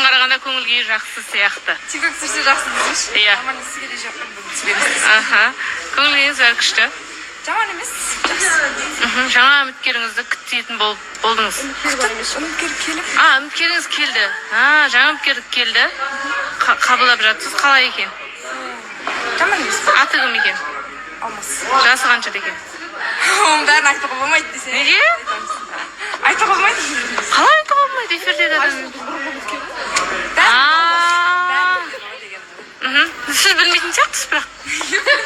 Қарағанда көңіл күйі жақсы сияқты. Тикток түсірсе жақсы десеңші. Иә. Нормально, сізге де жақын бүгін түсіреміз. Аха, көңіл күйіңіз бәрі күшті. Жаман емес, жақсы. Жаңа үміткеріңізді күтетін болып болдыңыз. Күтіп, үміткер келіп. А, үміткеріңіз келді. А, жаңа үміткер келді. Қабылдап жатсыз, қалай екен? Жаман емес. Аты кім екен? Алмас. Жасы қаншада екен? Оның бәрін айтуға болмайды десең. Неге? Айтуға болмайды. Қалай айтуға болмайды эфирдегі адам? А. Сіз білмейтін сияқтысыз, бірақ.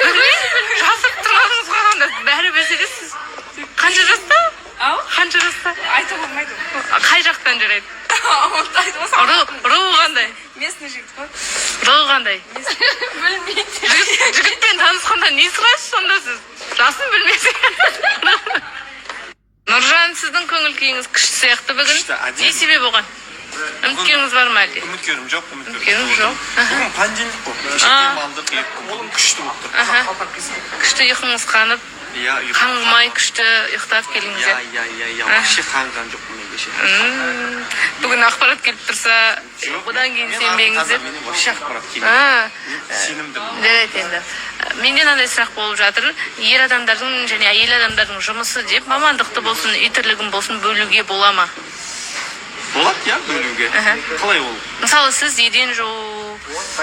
Білмеймін, жасырып тұрғаныңыз қарағанда бәрі білсе де сіз. Қанша жаста? Ау? Қанша жаста? Айтуға болмайды. Қай жақтан жарайды? Оны айтып болсам. Руы қандай? Местный жігіт қой. Руы қандай? Білмейді. Жігітпен танысқанда не сұрайсыз сонда сіз? Жасын білмесе. Нұржан, сіздің көңіл күйіңіз күшті сияқты бүгін. Күшті, әдемі. Не себеп оған? Үміткеріңіз бар ма әлде? Үміткерім жоқ, Үміткерім жоқ. Бүгін понедельник қой. Кеше демалдық, қолым күшті болып тұр. Аха. Күшті ұйқыңыз қанып, Иә, ұйқым қаңғымай күшті ұйықтап келдіңіз. Иә, иә, иә, иә, вообще қанған жоқпын мен кеше. Бүгін ақпарат келіп тұрса, Жоқ, бұдан кейін мен сенбеңіздер. артым таза, менен вообще ақпарат келмейді. А, Мен сенімдімін. Жарайды енді. Менде мынандай сұрақ болып жатыр. Ер адамдардың және әйел адамдардың жұмысы деп мамандықты болсын, үй тірлігін болсын бөлуге бола ма? Болады, иә, бөлуге. Аха. Қалай ол? Мысалы, сіз еден жуу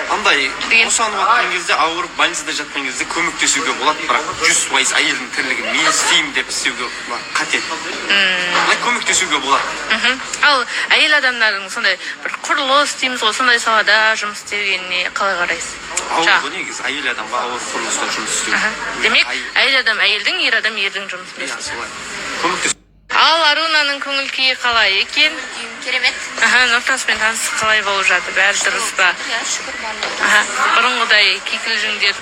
Андай Деген- босанып жатқан кезде, ауырып больницада жатқан кезде көмектесуге болады, бірақ 100% әйелдің тірлігін мен істеймін деп істеуге былай қате. Былай көмектесуге болады. Ал әйел адамдардың сондай бір құрылыс дейміз ғой, сондай салада жұмыс істегеніне қалай қарайсыз? Ауыр Жаңа. ғой негізі, әйел адамға ауыр құрылыста жұмыс істеу. Аха. Демек, Әйел- әйел адам әйелдің, ер адам ердің жұмысын Иә, істейді. солай. Көмектес. Ал Арунаның көңіл күйі қалай екен? Күйім керемет. Аха, Нұртаспен таныстық қалай болып жатыр? Бәрі дұрыс па? Иә, шүкір, барлығы. Аха, бұрынғыдай кикілжіңдер,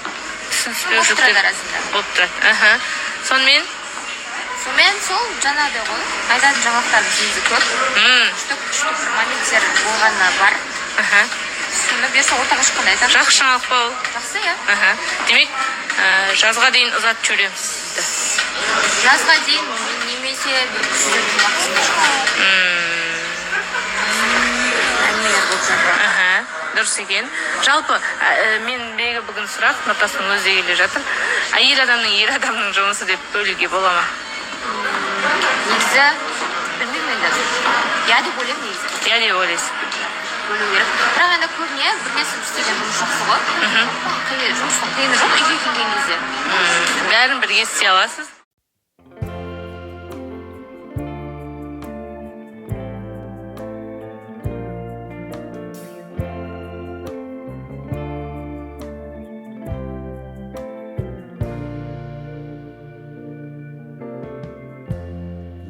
түсініспеушіліктер Болып тұрады арасында. болып тұрады. Аха. Сонымен, Сонымен сол жаңағыдай ғой. Айтатын жаңалықтарымыз негізі көп. Күшті күшті бір моменттер болғаны бар. Аха. Соны бұйырса ортаға шыққанда айтамыз. Жақсы жаңалық па ол? Жақсы, иә. Аха. Демек, жазға дейін ұзатып жібереміз сізді. Жазға дейін немесе бір күздердің уақытысында шығады. Әңгімелер болып жатыр. Аха, дұрыс екен. Жалпы, мендегі бүгін сұрақ Нұртастың өзі де келе жатыр. Әйел адамның ер адамның жұмысы деп бөлуге бола ма? Негізі білмеймін енді. Иә деп ойлаймын негізі. Иә деп ойлайсыз. Бөлу керек. Бірақ енді көбіне бірлесіп істеген жұмыс жақсы ғой. Жұмыстың қиыны жоқ үйге келген кезде. Бәрін бірге істей аласыз.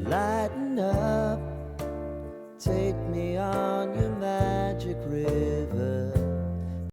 Lighten up, take me on your magic river.